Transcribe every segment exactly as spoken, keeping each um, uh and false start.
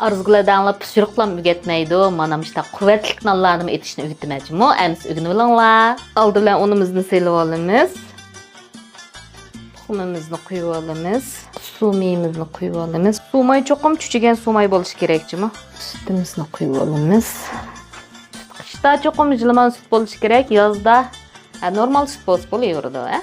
ئارزۇگۈل ھەدەڭلار پىشۇرۇقلام ئۆگەتمەيدۇ. مانا مۇشۇنداق قۇۋۋەتلىك نانلارنىمۇ ئېتىشنى ئۆگىتىمەن جۇمۇ. ئەمىسە ئۆگىنىۋېلىڭلار. ئالدى بىلەن ئۇنىمىزنى سېلىۋالىمىز. تۇخۇمىمىزنى قۇيۇۋالىمىز. سۇمىيىمىزنى قۇيۇۋالىمىز. سۇماي چوقۇم چۈچۈگەن سۇماي بولۇشى كېرەك جۇمۇ. سۈتىمىزنى قۇيۇۋالىمىز. قىشتا چوقۇم يىلىمان سۈت بولۇشى كېرەك، يازدا ھە، نورمال سۈت بولسا بولۇۋېرىدۇ، ھە.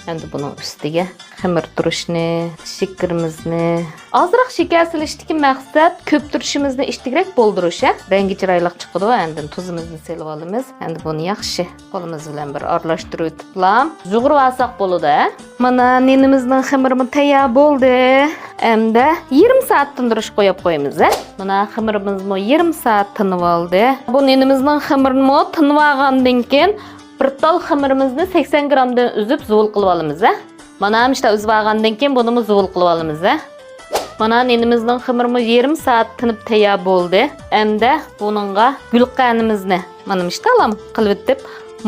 ئەمدى بۇنىڭ ئۈستىگە خېمىر تۇرۇشنى، شېكىرىمىزنى، ئازراق شېكەر سېلىشتىكى مەقسەت كۆپتۈرۈشىمىزنى ئىشتىكرەك بولدۇرۇش، ھە. رەڭگى چىرايلىق چىقىدۇ. ئاندىن تۇزىمىزنى سېلىۋالىمىز. ئەمدى بۇنى ياخشى قولىمىز بىلەن بىر ئارىلاشتۇرۇۋېتىپلا يۇغۇرۇۋالساق بولىدۇ، ھە. مانا نېنىمىزنىڭ خېمىرىمۇ تەييار بولدى. ئەمدى يېرىم سائەت تىندۇرۇشقا قويۇپ قويىمىز، ھە. مانا خېمىرىمىزمۇ يېرىم سائەت تىنىۋالدى. بۇ نېنىمىزنىڭ خېمىرىنىمۇ تىنىۋالغاندىن كېيىن بىر تال خېمىرىمىزنى سەكسەن گرامدىن ئۈزۈپ زۇۋۇل قىلىۋالىمىز، ھە. مانا مۇشۇنداق ئۈزۈۋالغاندىن كېيىن بۇنىمۇ زۇۋۇل قىلىۋالىمىز، ھە. مانا نېنىمىزنىڭ خېمىرىمۇ يېرىم سائەت تىنىپ تەييار بولدى. ئەمدى بۇنىڭغا گۈلقەنىمىزنى مانا مۇشۇنداقلام قىلىۋېتىپ،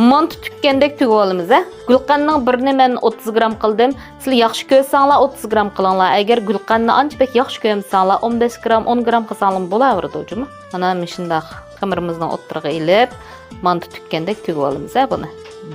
مانتا تۈگكەندەك تۈگۈۋالىمىز، ھە. گۈلقەننىڭ بىرىنى مەن ئوتتۇز گرام قىلدىم. سىلەر ياخشى كۆرسەڭلار ئوتتۇز گرام قىلىڭلار. ئەگەر گۈلقەننى ئانچە بەك ياخشى كۆرمىسەڭلار، ئون بەش گرام، ئون گرام قىلساڭلارمۇ بولاۋېرىدۇ جۇمۇ. مانا مۇشۇنداق خېمىرىمىزنىڭ ئوتتۇرىغا ئېلىپ، مانتا تۈگكەندەك تۈگۈۋالىمىز، ھە، بۇنى.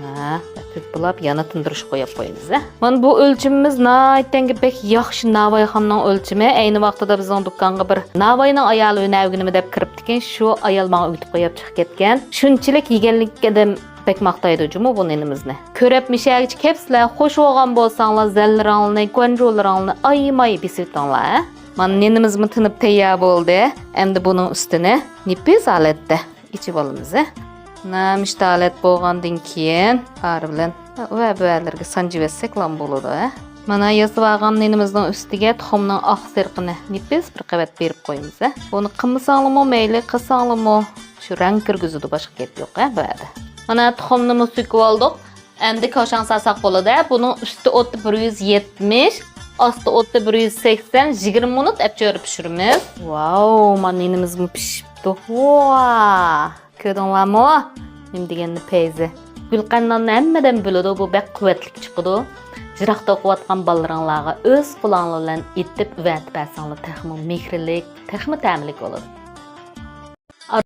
ھە، تۈگۈپ بولاپ يەنە تىندۇرۇشقا قويۇپ قويىمىز، ھە. مانا بۇ ئۆلچىمىمىز ناھايىتى بەك ياخشى ناۋايخاننىڭ ئۆلچىمى. ئەينى ۋاقتىدا بىزنىڭ دۇكانغا بىر ناۋاينىڭ ئايالى ھۈنەر ئۆگىنىمى دەپ كىرىپتىكەن، شۇ ئايال ماڭا ئۆگىتىپ قويۇپ چىقىپ كەتكەن. شۇنچىلىك يېگەنلىك ئادەم بەك ماختايدۇ جۇمۇ بۇ نېنىمىزنى. كۆرۈپ مۇشۇ يەرگىچە كەپسىلەر، خوش بولغان بولساڭلار زەنلىرىڭلارنى، گۇەنجۇلىرىڭلارنى ئايىماي بېسىۋېتىڭلار، ھە. مانا نېنىمىزمۇ تىنىپ تەييار بولدى. ئەمدى بۇنىڭ ئۈستىنى نېپىز ھالەتتە ئېچىۋالىمىز، ھە. مانا مۇشۇنداق ھالەت بولغاندىن كېيىن پارە بىلەن ۋە بۇ يەرلىرىگە سانجىۋەتسەكلا بولىدۇ، ھە. مانا ياسىۋالغان نېنىمىزنىڭ ئۈستىگە تۇخۇمنىڭ ئاق سېرىقىنى نېپىز بىر قەۋەت بېرىپ قويىمىز، ھە. بۇنى قىلمىساڭلىمۇ مەيلى، قىلساڭلىمۇ شۇ رەڭ كىرگۈزىدۇ، باشقا گەپ يوق، ھە، بۇ يەردە. مانا تۇخۇمنىمۇ سۆكۈۋالدۇق. ئەمدى كاۋشاڭ سالساق بولىدۇ. بۇنىڭ ئۈستى ئوتى بىر يۈز يەتمىش، ئاستى ئوتى بىر يۈز سەكسەن، يىگىرمە مىنۇت ئەپچۆرە پىشۇرىمىز. ۋاۋ، مانا نېنىمىزمۇ پىشىپتۇ. ۋا! كۆردۈڭلارمۇ؟ نېمە دېگەننى پەيزى. گۈلقەن ناننى ھەممە ئادەم بىلىدۇ، بۇ بەك قۇۋۋەتلىك چىقىدۇ. يىراقتا ئوقۇۋاتقان بالىلىرىڭلارغا ئۆز قولۇڭلار بىلەن ئېتىپ ئەۋەتىپ بەرسەڭلار تېخىمۇ مېھىرلىك، تېخىمۇ تەملىك بولىدۇ.